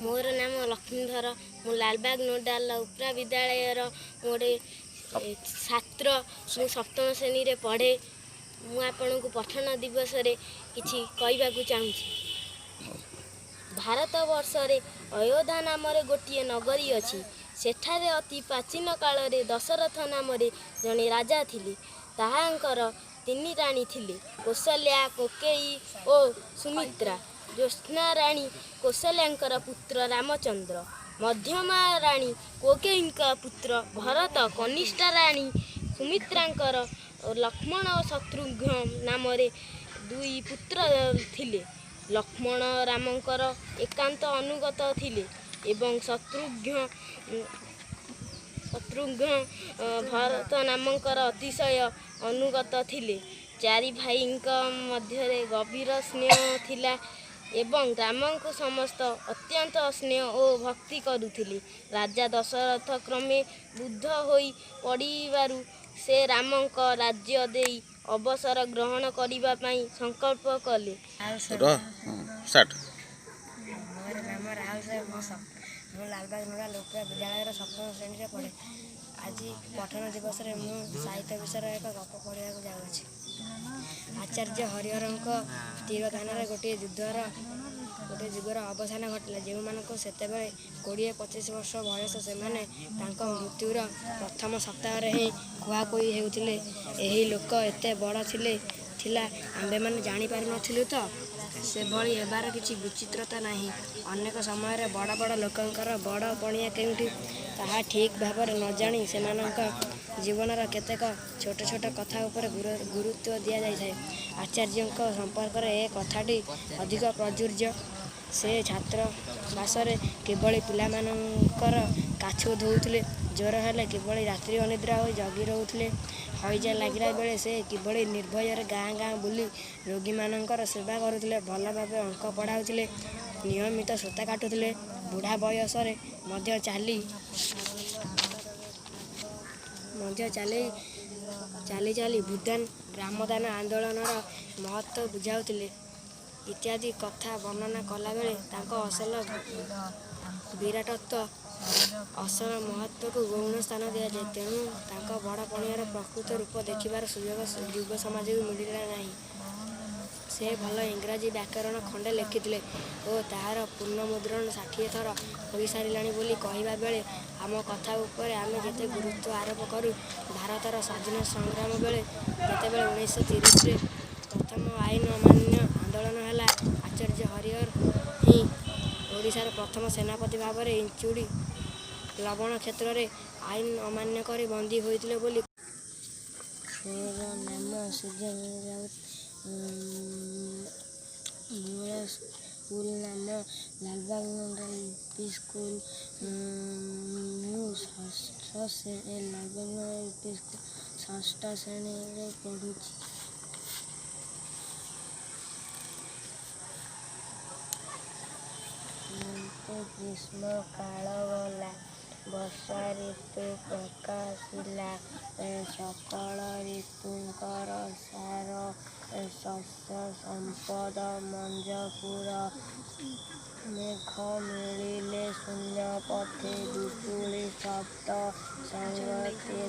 ମୋର ନାମ ଲକ୍ଷ୍ମୀଧର। ମୁଁ ଲାଲବାଗ ନୋଡାଲ ଉପରା ବିଦ୍ୟାଳୟର ମୁଁ ଗୋଟେ ଛାତ୍ର। ମୁଁ ସପ୍ତମ ଶ୍ରେଣୀରେ ପଢ଼େ। ମୁଁ ଆପଣଙ୍କୁ ପଠନ ଦିବସରେ କିଛି କହିବାକୁ ଚାହୁଁଛି। ଭାରତ ବର୍ଷରେ ଅଯୋଧ୍ୟା ନାମରେ ଗୋଟିଏ ନଗରୀ ଅଛି। ସେଠାରେ ଅତି ପ୍ରାଚୀନ କାଳରେ ଦଶରଥ ନାମରେ ଜଣେ ରାଜା ଥିଲେ। ତାହାଙ୍କର ତିନି ରାଣୀ ଥିଲେ, କୌଶଲ୍ୟା, କୈକେୟୀ ଓ ସୁମିତ୍ରା। ଜ୍ୟେଷ୍ଠା ରାଣୀ କୌଶଲ୍ୟାଙ୍କର ପୁତ୍ର ରାମଚନ୍ଦ୍ର, ମଧ୍ୟମା ରାଣୀ କୈକେୟୀଙ୍କ ପୁତ୍ର ଭରତ, କନିଷ୍ଠା ରାଣୀ ସୁମିତ୍ରାଙ୍କର ଲକ୍ଷ୍ମଣ ଓ ଶତ୍ରୁଘ୍ନ ନାମରେ ଦୁଇ ପୁତ୍ର ଥିଲେ। ଲକ୍ଷ୍ମଣ ରାମଙ୍କର ଏକାନ୍ତ ଅନୁଗତ ଥିଲେ ଏବଂ ଶତ୍ରୁଘ୍ନ ଭରତ ନାମଙ୍କର ଅତିଶୟ ଅନୁଗତ ଥିଲେ। ଚାରି ଭାଇଙ୍କ ମଧ୍ୟରେ ଗଭୀର ସ୍ନେହ ଥିଲା ଏବଂ ରାମଙ୍କୁ ସମସ୍ତେ ଅତ୍ୟନ୍ତ ସ୍ନେହ ଓ ଭକ୍ତି କରୁଥିଲେ। ରାଜା ଦଶରଥ କ୍ରମେ ବୃଦ୍ଧ ହୋଇ ପଡ଼ିବାରୁ ସେ ରାମଙ୍କ ରାଜ୍ୟ ଦେଇ ଅବସର ଗ୍ରହଣ କରିବା ପାଇଁ ସଂକଳ୍ପ କଲେ। ର, ଷ୍ଟାର୍ଟ। ମୋର ନାମ ରାହୁଲ ସାହୁ। ମୁଁ ଲାଲବାଗ ନୋଡାଲ ଉପରା ବିଦ୍ୟାଳୟର ସପ୍ତମ ଶ୍ରେଣୀରେ ପଢ଼େ। ଆଜି ପଠନ ଦିବସରେ ମୁଁ ସାହିତ୍ୟ ବିଷୟରେ ଏକ ଗପ ପଢ଼ିବାକୁ ଯାଉଅଛି। ଆଚାର୍ଯ୍ୟ ହରିହରଙ୍କ ତିରୋଧାନରେ ଗୋଟିଏ ଯୁଗର ଅବସାନ ଘଟିଲା। ଯେଉଁମାନଙ୍କୁ ସେତେବେଳେ 20-25 ବର୍ଷ ବୟସ, ସେମାନେ ତାଙ୍କ ମୃତ୍ୟୁର ପ୍ରଥମ ସପ୍ତାହରେ ହିଁ କୁହାକୁହି ହେଉଥିଲେ, ଏହି ଲୋକ ଏତେ ବଡ଼ ଥିଲା, ଆମ୍ଭେମାନେ ଜାଣିପାରୁ ନଥିଲୁ ତ? ସେଭଳି ହେବାର କିଛି ବିଚିତ୍ରତା ନାହିଁ। ଅନେକ ସମୟରେ ବଡ଼ ବଡ଼ ଲୋକଙ୍କର ବଡ଼ ପଣିଆ କେଉଁଠି, ତାହା ଠିକ୍ ଭାବରେ ନଜାଣି ସେମାନଙ୍କ ଜୀବନର କେତେକ ଛୋଟ ଛୋଟ କଥା ଉପରେ ଗୁରୁତ୍ୱ ଦିଆଯାଇଥାଏ। ଆଚାର୍ଯ୍ୟଙ୍କ ସମ୍ପର୍କରେ ଏ କଥାଟି ଅଧିକ ପ୍ରଯୁଜ୍ୟ। ସେ ଛାତ୍ରାବାସରେ କିଭଳି ପିଲାମାନଙ୍କର କାଛୁ ଧୋଉଥିଲେ, ଜ୍ୱର ହେଲେ କିଭଳି ରାତ୍ରି ଅନିଦ୍ରା ହୋଇ ଜଗି ରହୁଥିଲେ, ହଇଜା ଲାଗିଲା ବେଳେ ସେ କିଭଳି ନିର୍ଭୟରେ ଗାଁ ଗାଁ ବୁଲି ରୋଗୀମାନଙ୍କର ସେବା କରୁଥିଲେ, ଭଲ ଭାବେ ଅଙ୍କ ପଢ଼ାଉଥିଲେ, ନିୟମିତ ସୂତା କାଟୁଥିଲେ, ବୁଢ଼ା ବୟସରେ ମଧ୍ୟ ଚାଲି ଚାଲି ଭୂଦାନ ଗ୍ରାମଦାନ ଆନ୍ଦୋଳନର ମହତ୍ତ୍ୱ ବୁଝାଉଥିଲେ ଇତ୍ୟାଦି କଥା ବର୍ଣ୍ଣନା କଲାବେଳେ ତାଙ୍କ ଅସଲ ବିରାଟତ୍ୱ, ଅସଲ ମହତ୍ତ୍ୱକୁ ଗୌଣ ସ୍ଥାନ ଦିଆଯାଏ। ତେଣୁ ତାଙ୍କ ବଡ଼ ପଣିଆର ପ୍ରକୃତ ରୂପ ଦେଖିବାର ସୁଯୋଗ ଯୁଗସମାଜକୁ ମିଳିଲା ନାହିଁ। ସେ ଭଲ ଇଂରାଜୀ ବ୍ୟାକରଣ ଖଣ୍ଡେ ଲେଖିଥିଲେ ଓ ତାହାର ପୁନର୍ମୁଦ୍ରଣ 60 ଥର ହୋଇସାରିଲାଣି ବୋଲି କହିବା ବେଳେ ଆମ କଥା ଉପରେ ଆମେ ଯେତେ ଗୁରୁତ୍ୱ ଆରୋପ କରୁ, ଭାରତର ସ୍ୱାଧୀନତା ସଂଗ୍ରାମ ବେଳେ ଯେତେବେଳେ 1930ରେ ପ୍ରଥମ ଆଇନ ଅମାନ୍ୟ ଆନ୍ଦୋଳନ ହେଲା, ଆଚାର୍ଯ୍ୟ ହରିହର ହିଁ ଓଡ଼ିଶାର ପ୍ରଥମ ସେନାପତି ଭାବରେ ଇଞ୍ଚୁଡ଼ି ଲବଣକ୍ଷେତ୍ରରେ ଆଇନ ଅମାନ୍ୟ କରି ବନ୍ଦୀ ହୋଇଥିଲେ ବୋଲି। ମୋର ନାମ ସୂର୍ଯ୍ୟମଣି ରାଉତ। ମୋର ସ୍କୁଲ ନାମ ଲାଲବାଗ ନୋଡାଲ ୟୁପି ସ୍କୁଲ। ମୁଁ ଷଷ୍ଠ ଶ୍ରେଣୀ, ଲାଲବାଗ ନୋଡାଲ ୟୁପି ସ୍କୁଲ ଷଷ୍ଠ ଶ୍ରେଣୀରେ ପଢ଼ୁଛି। କିନ୍ତୁ ଗ୍ରୀଷ୍ମକାଳ ଗଲା, ବର୍ଷା ଋତୁ ପ୍ରକାଶିଲା। ସକଳ ଋତୁଙ୍କର ସାର ଶସ୍ୟ ସମ୍ପଦ ମଞ୍ଜପୁର। ମେଘ ମିଳିଲେ ଶୂନ୍ୟ ପଥେ ବିଜୁଳି ଶବ୍ଦ ସଙ୍ଗତେ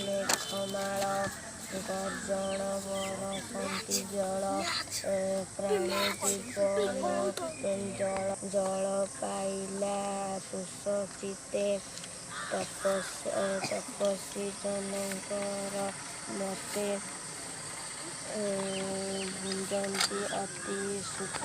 ମେଘମାଳ ଗର୍ଜନ ବରଷନ୍ତି ଜଳ। ପ୍ରାଣୀ ଜୀବନ ଜଳ ପାଇଲା ତୋଷ ଚିତ୍ତେ। ତପସ୍ୱୀଜନଙ୍କର ମତେ ଭୁଞ୍ଜନ୍ତି ଅତି ସୁଖେ।